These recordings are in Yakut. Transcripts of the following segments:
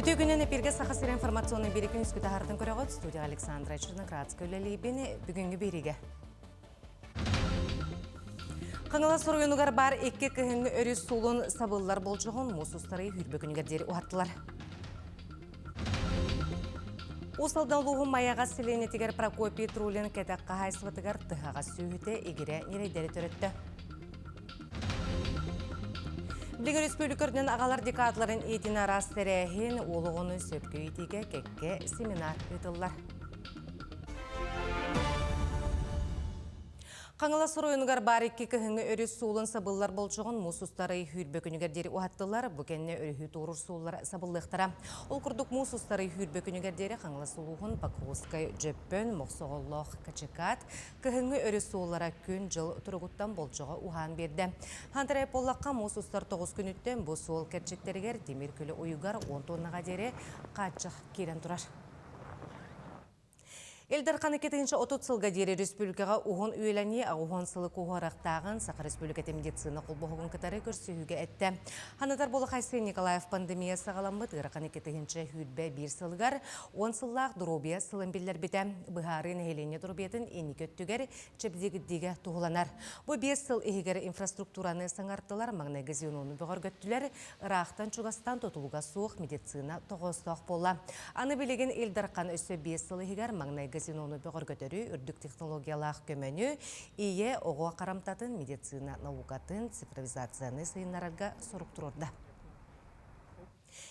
Үтүө күнүн эпиргэ Саха сирэ информационный биэри күнүскү таһаартан көрөҕүт. Студия Александра Черноградская үлэлиибин. Бүгүҥҥү биэриигэ. Хаҥалас оройуонугар баар икки кыһыҥҥы өрүс суолун сабыллар болдьоҕун муус устары сүүрбэ күнүгэр диэри уһаттылар. Уус Алдан улууһун Майаҕас сэлиэнньэтигэр Прокопий Трулин кэтэх хаһаайыстыбатыгар тыһаҕас сүөһүтэ игирэ ньирэйдэри төрөттө. Билигин өрөспүүбүлүкэ үрдүнэн аҕалар декадларын иитин араас тэрээһин, уол оҕону сөпкө иитиигэ кэккэ семинар ыытыллар. Хаҥалас оройуонугар баар икки кыһыҥҥы өрүс суолун сабыллар болдьоҕун муус устар ый сүүрбэ күнүгэр диэри уһаттылар. Бу кэннэ өрүһү туоруур суоллар сабыллыахтара. Ол курдук муус устар ый сүүрбэ күнүгэр диэри Хаҥалас улууһун Покровскай, Дьөппөн, Мохсоҕоллоох, Качыкаат кыһыҥҥы өрүс суоллара күн-дьыл туругуттан болдьоҕо уһаан биэрдэ. Хантарай буоллахха, муус устар тоҕус күнүттэн бу суол кэрчиктэригэр тимир көлө уйугар уон туоннаҕа диэри хааччах киирэн турар. Ил Дархан 2030 сылга диэри республикаҕа уһун үйэлэнии аҕыс сылы куоһарахтааҕын Саха Республикатын медицина холбоһугун кытары көрсүһүүгэ эттэ. Ханатар буолах Айсен Николаев пандемия саҕаламмыт ыарахан 2021 сылыгар 10 сыллаах доруобуйа сылын биллэрбитэ. Быһаарыы нэһилиэнньэ доруобуйатын инники өттүгэр чэбдигирдиигэ туһуланар. Бу биэс сыл иһигэр инфраструктураны саҥартылар, маҥнайгы звенону бөҕөргөттүлэр, ыраахтан-чугастан тутулуга суох медицина тоҕоостоох буолла. Аны билигин Ил Дархан өссө биэс сыл иһигэр маҥнайгы звенону бөҕөргөтөрү, үрдүк технологиялаах көмөнү, ийэ, оҕо харамтатын, медицина наукатын, цифровизацияны сайыннарарга сорук туруорда.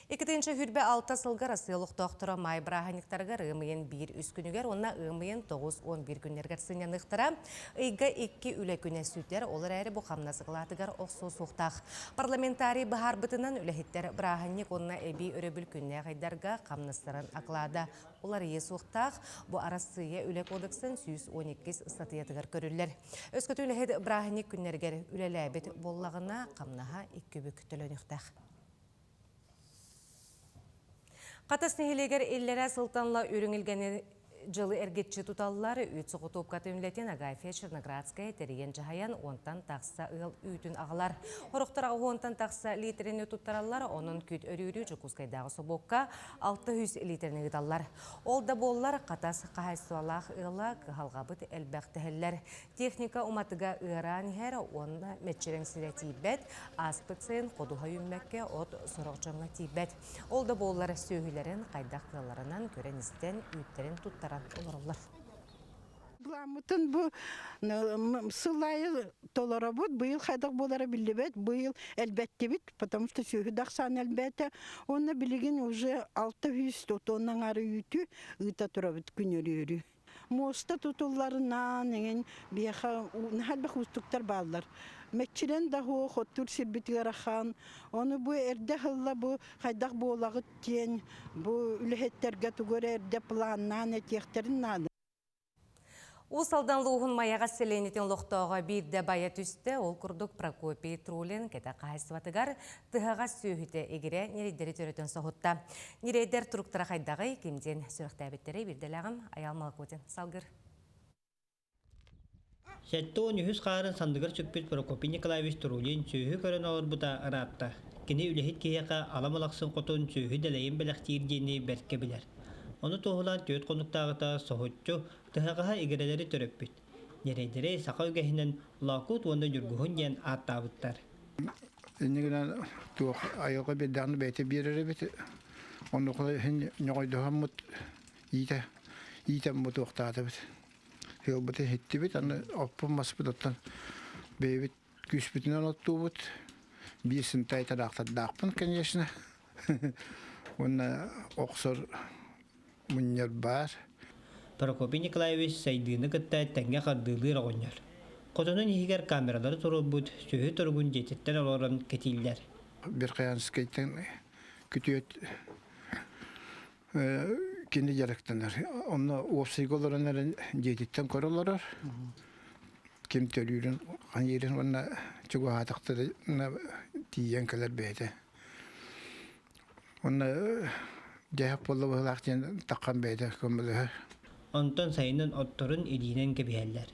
2026 сылга Россия олохтоохторо маай бырааһынньыктарыгар ыам ыйын биир үс күнүгэр уонна ыам ыйын 9-11 күннэригэр сынньаныахтара. Ыйга икки үлэ күнэ сүтэр, ол эрээри бу хамнас ыкылаатыгар охсуо суохтаах. Парламентарий быһаарбытынан үлэһиттэр бырааһынньык уонна эбии өрөбүл күннээх ыйдарга хамнастарын оклада уларыйыа суохтаах. Бу Арассыыйа Үлэ кодексын 112 ыстатыйатыгар көрүллэр. Өскөтүн үлэһит бырааһынньык күннэригэр үлэлээбит буоллаҕына, хамнаһа икки бүк төлөнүөхтээх. Хатас нэһилиэгэр иллэрээ сылтан ыла үрүҥ илгэни дьылы эргиччи туталлар. Үүт соҕотуопкатын үлэтин Агафья Черноградская тэрийэн-дьаһайан уонтан тахса ыал үүтүн аҕалар. Сорохтор уонтан тахса литрини туттараллар, онон күт өрүүрү Дьокуускайдааҕы собуокка 600 литрини ыыталлар. Ол да буоллар, Хатас хаһаайыстыбалаах ыала кыһалҕабыт элбэх дэһэллэр. Техника уматыга ыараан иһэр уонна мэччирэҥ сирэ тиийбэт, ааспыт сайын ходуһа үүммэккэ от сорох дьоҥҥо тиийбэт. Ол да буоллар сүөһүлэрин хайдах кыалларынан көрөн-истэн, үүттэрин туттаран олороллор. Былааммытын бу сыл аайы толоробут. Быйыл хайдах буолара биллибэт. Быйыл элбэттибит, потому что сүөһү да ахсаана элбээтэ. Уонна билигин уже 600 тонна аҥаары үүтү ыыта турабыт күн өрүүрү. Муоста тутулларынан эҥин биһиэхэ наһаа элбэх уустуктар бааллар. Мэччирэн да суох, оттуур сирбит ыарахан. Ону бу эрдэ ыһылла бу хайдах буолаҕыт диэн бу үлэһиттэргэ тугу эрэ эрдэ планнаан этиэхтэрин наада. Уус Алдан улууһун Майаҕас сэлиэнньэтин олохтооҕо биирдэ байа түстэ. Ол курдук Прокопий Трулин кэтэх хаһаайыстыбатыгар тыһаҕас сүөһүтэ игирэ ньирэйдэри төрөтөн соһутта. Ньирэйдэр туруктара хайдаҕый, ким диэн сүрэхтээбиттэрэй биирдэлээҕим Айаал Малакутин салгыр. 73 хаарын санныгар сүкпүт Прокопий Николаевич Трулин сүөһү көрөн олорбута ыраатта. Кини үлэһит киһиэхэ ала малахсын хотун сүөһү дэлэйин бэлэхтиир диэни бэркэ билэр. Ону туоһулаан түөрт хонуктааҕыта соһуччу тыһаҕаһа игирэлэри төрөппүт. Ньирэйдэри саха үгэһинэн Лоокуут уонна Ньургуһун диэн ааттаабыттар. Инньэ гынан туох айылҕа биэрдэҕинэ бэйэтэ биэрэр эбит. Оннук иһин ньоҕойдоһоммут иитэ иитэн бутуохтаатыбыт. Ыалбытын иһиттибит, аны оппун маспыт оттон бэйэбит күүспүтүнэн оттуубут. Биир сынтай тараахтардаахпын, конечно. Уонна охсор мунньар баар. Прокопий Николаевич сайдыыны кытта тэҥҥэ хардыылыыр оҕонньор. Хотонун иһигэр камералары туруорбут сүөһү туругун дьиэтиттэн олорон кэтииллэр. Верхоянскайтан күтүөт кини дьарыктанар. Онно уопсайга олорон эрэн дьиэтиттэн көрө олорор. Ким төлүүрүн, хайыырын уонна чугаһаатахтарына тиийэн кэлэр бэйэтэ. Уонна дьаһах буолла быһыылаах диэн таххан бэйэтэ көмөлөһөр. Онтон сайынын отторун илиинэн кэбиһэллэр.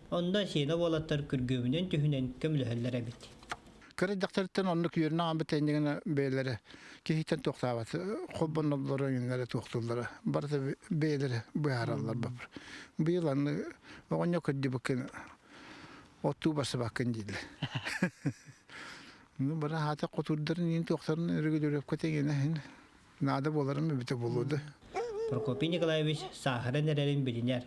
Онно сиэнэ уолаттар күргүөмүнэн түһүнэн көмөлөһөллөр эбит. Кыра дьахтартан оннук үөрэнэ аҕаммыт иннигинэ бэйэлэрэ киһиттэн туохтаабат холбоноллоро иҥнэрэ туохтууллара барыта бэйэлэрэ быһаараллар бапыр. Быйыл аны оҕонньор көрдүбүккүн оттуу барсыбаккын дииллэр. Ну бара хаата хотурдарын иин туохтарын өрүгүлүрөпкө тэҥинэ наада буоларым эбитэ буолуо да. Прокопий Николаевич сааһыран эрэрин билинэр.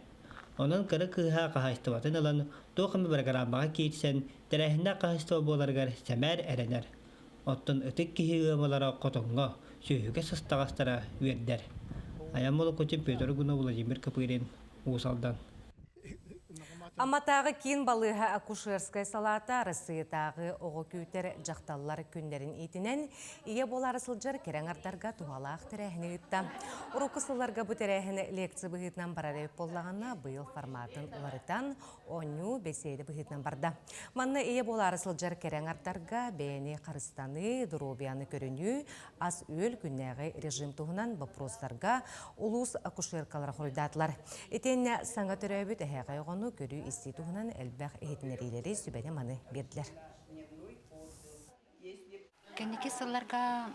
Онон кыра кыыһа хаһаайыстыбатын ылан туох эмэ бырагыраамаҕа киирсэн, тэрээһиннээх хаһаайыстыба буоларыгар сэмээр эрэнэр. Оттон ытык киһи ыамалара хотоҥҥо, сүөһүгэ сыстаҕастара үөрдэр. Айан Молокутин, Петр Гунов, Владимир Копырин, Уус Алдан. Амматааҕы киин балыыһа акушерскай салаата Арассыыйатааҕы оҕо күүтэр дьахталлар күннэрин иитинэн ийэ буолаары сылдьар кэрэ аҥардарга туһалаах тэрээһини ыытта. Урукку сылларга бу тэрээһин лекция быһыытынан барар эбит буоллаҕына, быйыл форматын уларытан, оонньуу, бэсиэдэ быһыытынан барда. Манна ийэ буолаары сылдьар кэрэ аҥардарга бэйэни харыстаныы, доруобуйаны көрүнүү, ас-үөл күннээҕи режим туһунан боппуруостарга улуус акушеркалара хоруйдаатылар. Итиэннэ саҥа төрөөбүт эһээхэй оҕону көрүү-истии туһунан элбэх иһитиннэриилэри сүбэни-маны биэрдилэр. Кэнники сылларга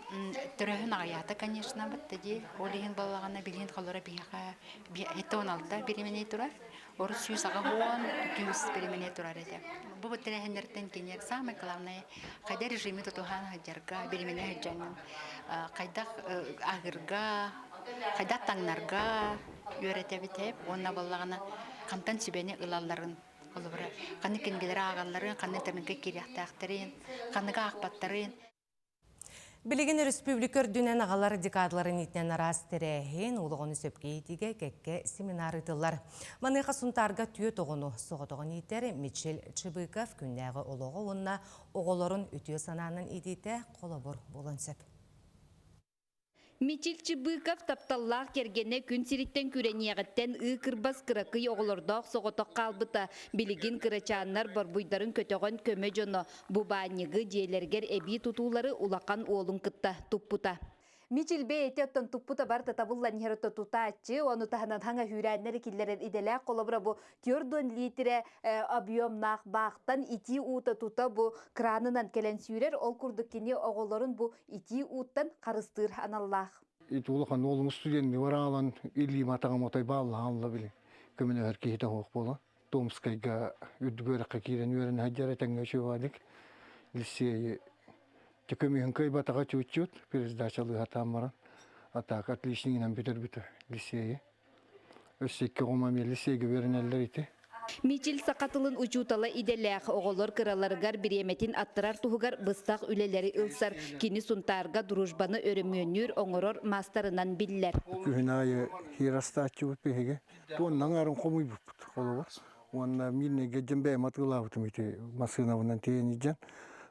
төрөөһүн аҕыйаата, конечно, бытта дии. Ол иһин буоллаҕына билигин холоро биһиэхэ 76 бириэмэни турар. Орут 180 күүс бириэмэни турар этэ. Бу тэрээһиннэртэн кини самое главное хайда режими тутуһан сылдьарга, бириэмэни сылдьаҥҥын хайдах аһыырга, хайдах таҥнарга үөрэтэбит эп уонна буоллаҕына хантан сүбэни ылалларын холобура ханнык кинигэлэри ааҕалларын, ханнык интернеккэ киириэхтээхтэрин, ханныгы аахпаттарын. Билигин өрөспүүбүлүкэ үрдүнэн аҕалар декадаларын иитинэн араас тэрээһин, олоҕуну сөпкө иитиигэ кэккэ семинар ыытыллар. Маныаха Сунтаарга түөрт оҕону соҕотоҕун иитэр Мичил Чыбыков күннээҕи олоҕо уонна оҕолорун үтүө санаанан иитиитэ холобур буолуон сөп. Мичил Чыбыков тапталлаах кэргэнэ күн сириттэн күрэниэҕиттэн ыы кырбас кыракый оҕолордоох соҕотох хаалбыта. Билигин кырачааннар борбуйдарын көтөҕөн көмө дьоно бу баанньыгы дьиэлэригэр эбии тутуулары улахан уолун кытта туппута. Мичил бэйэтэ оттон туппута барыта табыллан иһэр отто тутааччы, ону таһынан хаҥа хүүрээннэри киллэрэр идэлээх холобура бу 4 литрэ объемнаах баахтан итии уута тута бу кранынан кэлэн сүүрэр, ол курдук кини оҕолорун бу итии ууттан харыстыыр аналлаах. Ити улахан уолум студенни бараалан илиим атаҕым отой бааллаһаалла били көмөлөһөр киһитэ суох буолан Томскайга үрдүк үөрэххэ киирэн үөрэнэ сылдьар этэҥҥэ үчүгэйдик лицейи көмүһүн кыайбатаҕа чуть-чуть пересдачалыы сатаан баран атака отличнигинэн бүтэрбитэ лицейи Өссө икки оҕом эмиэ лицейгэ үөрэнэллэр ити. Мичил саха тылын учуутала идэлээх оҕолор кыраларыгар бириэмэтин аттарар туһугар быстах үлэлэри ылсар. Кини Сунтаарга дружбаны өрөмүөннүүр, оҥорор маастарынан биллэр. Күһүн аайы хир астааччыбыт биһиги. Туонна аҥаарын хомуйбуппут холобур. Уонна Мирнэйгэ дьэн бэйэм атыылаабытым ити массыынабынан тиэйэн илдьэн,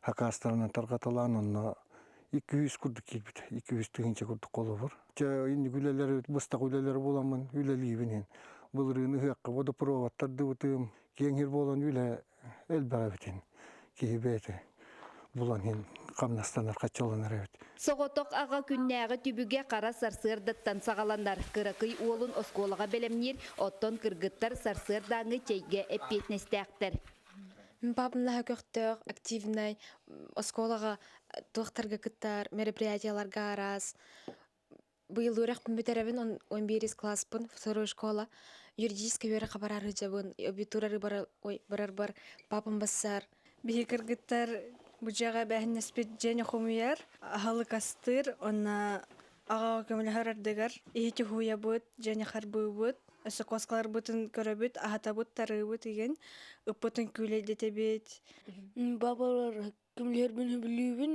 хакаастарынан тарҕаталаан онно 200 курдук киирбит, 200 тыһыынча курдук холобур. Чэ, инник үлэлэри, быстах үлэлэри буламмын үлэлиибин иһин. Былырыын ыһыахха водопроводтардыбытым, киэҥ сир буолан үлэ элбэх эбитин. Киһи бэйэтэ булан иһин хамнастанар, хаччаланар эбит. Соҕотох аҕа күннээҕи түбүгэ хара сарсыардаттан саҕаланар. Кыракый уолун оскуолаҕа бэлэмниир, оттон кыргыттар сарсыардааҥҥы чэйгэ эппиэтинэстээхтэр. Папам наһаа көхтөөх, активнай, оскуолаҕа туохтарга кыттар, мероприятиеларга араас. Быйыл үөрэхпин бүтэрэбин, он биирис класспын, второй школа. Юридическай үөрэххэ барар сылдьабын, абитурары барар, ой, барарбар папам бассар. Биһи кыргыттар бу дьиэҕэ эбээһинэспит дьиэни хомуйар, аһылык астыыр, уонна аҕаҕа көмөлөһөр ардыгар иһити уһуйабыт, дьиэни харбыыбыт, өссө куоскаларбытын көрөбүт, аһатабыт, тарыыбыт игин, ыппытын күүлэйдэтэбит. Бабалар көмөлөһөрбүн сөбүлүүбүн,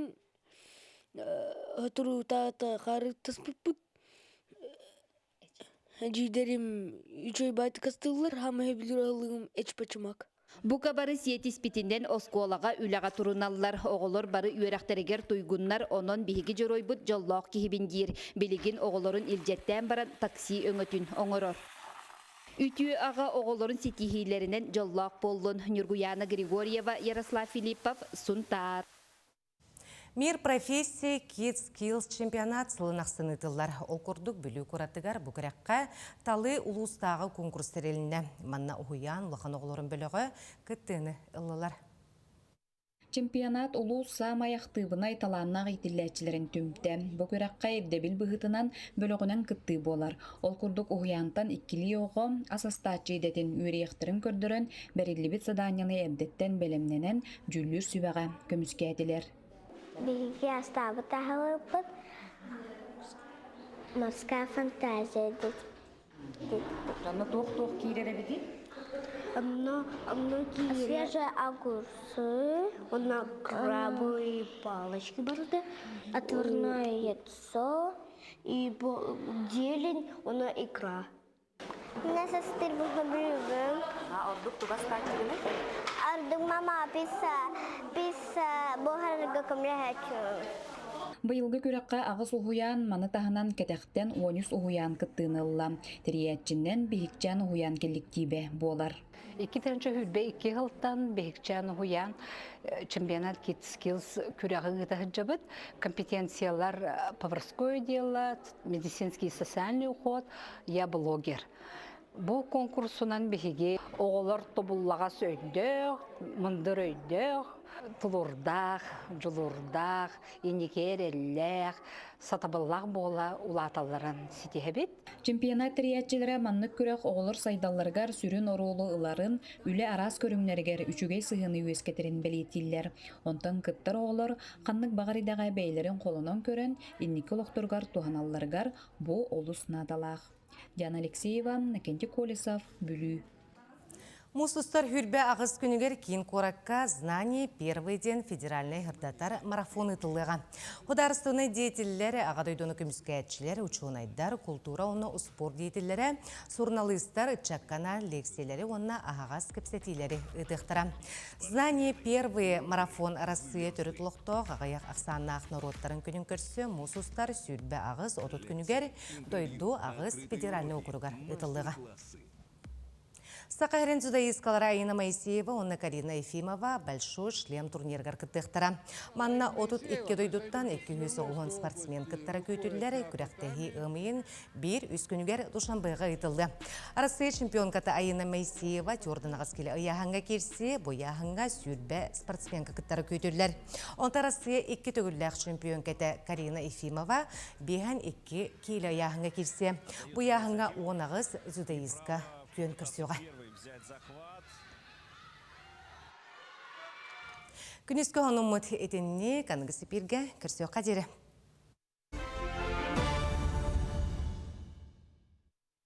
соторутаата харытаспыппыт. Эдьиийдэрим үчүгэй баайдык астыыллар, хаама сөбүлүүр аһылыгым эчпочумак. Бука бары сиэтиспитинэн оскуолаҕа үлэҕэ туруналлар. Оҕолор бары үөрэхтэригэр туйгуннар, онон биһиги дьоруойбут дьоллоох киһибин диир. Билигин оҕолорун илдьэттээн баран такси өҥөтүн оҥорор. Үтүө аҕа оҕолорун ситиһиилэринэн дьоллоох буоллун. Ньургуйаана Григорьева, Ярослав Филиппов, Сунтаар. Мир профессии Kids Skills чемпионат сылын ахсын ыытыллар. Ол курдук Бүлүү куоратыгар бу күрэххэ Талыы улуустааҕы конкурс тэрилиннэ. Манна уһуйаан улахан оҕолорун бөлөҕө кыттыыны ыллылар. Чемпионат улуус саамай актыыбынай талааннаах иитиллээччилэрин түмтэ. Бу күрэххэ ирдэбил быһыытынан бөлөҕүнэн кыттыы буолар. Ол курдук уһуйаантан иккилии оҕо ас астааччы идэтин үөрүйэхтэрин көрдөрөн, бэриллибит садаанньаны эрдэттэн бэлэмнэнэн дьүүллүүр сүбэҕэ көмүскээтилэр. Биһиги астаабыт аһылыкпыт Морская фантазия диэн. Онно туох-туох киирэр эбитий? Онно онно киирэр свежие огурцы, онно крабовые палочки барыта, отварное яйцо и зелень, онно икра. Мен састырбыһы билбим. А ордук туга астааччыгыный? Ордук мама пицца, пицца буһарарга көмөлөһөөччү. Быйылгы күрэххэ аҕыс уһуйаан, маны таһынан кэтэхтэн 13 уһуйаан кыттыыны ылла. Тэрийээччинэн Биһикчээн уһуйаан кэлликтиибэ буолар. 2022 сылтан Биһикчээн уһуйаан чемпионат Kids Skills күрэҕи ыыта сылдьабыт. Компетенциялар поварское дело, медицинский и социальный уход, я блогер. Бу конкурсунан биһиги оҕолор тобуллаҕас өйдөөх, мындыр өйдөөх, тулуурдаах, дьулуурдаах, инники эрэллээх, сатабыллаах буола улааталларын ситиһэбит. Чемпионат тэрийээччилэрэ маннык күрэх оҕолор сайдалларыгар сүрүн оруолу ыларын, үлэ араас көрүҥнэригэр үчүгэй сыһыаны үөскэтэрин бэлиэтииллэр. Онтон кыттар оҕолор ханнык баҕар идэҕэ бэйэлэрин холонон көрөн, инники олохторугар туһаналларыгар бу олус наадалаах. Диана Алексеева, Накентий Колесов, Бүлүү. Муус устар хүрбэ аҕыс күнүгэр киин куоракка «Знание первый» диэн федеральнай ырдатар марафон ыытыллыаҕа. Художественнай деятеллэр, аҕа дойдуну көмүскээччилэр, учуонайдар, култуура уонна успуорт деятеллэрэ, суруналыыстар ыччаккана лекциялэри уонна аһаҕас кэпсэтиилэри ыытыахтара. «Знание первые» марафон Арассыыйа төрүт олохтоох аҕыйах ахсааннаах норуоттарын күнүн көрсө муус устар 28-30 күнүгэр дойду аҕыс федеральнай округар ыытыллыаҕа. Саха сирин дзюдоисткалара Аина Моисеева уонна Карина Ефимова «Большой шлем» турнирыгар кыттыахтара. Манна 32 дойдуттан 290 спортсмен кыттара күүтүллэр. Күрэхтэһии ыам биир үс күнүгэр Душанбега ыытыллыа. Арассыыйа чемпионката Аина Моисеева Тюрданаҕас килэ ыйааһыҥҥа киирси, бу ыйааһыҥҥа сүүрбэ спортсменка кыттара күүтүллэр. Онтон Арассыыйа икки төгүллээх чемпионката Карина Ефимова биэһэн икки киилэ ыйааһыҥҥа киирсиэ. Бу ыйааһыҥҥа 18 дзюдоистка күөн көрсүөҕэ. Күнүскү хонуммут итинник аныгы сипииргэ көрсүөххэ диэри.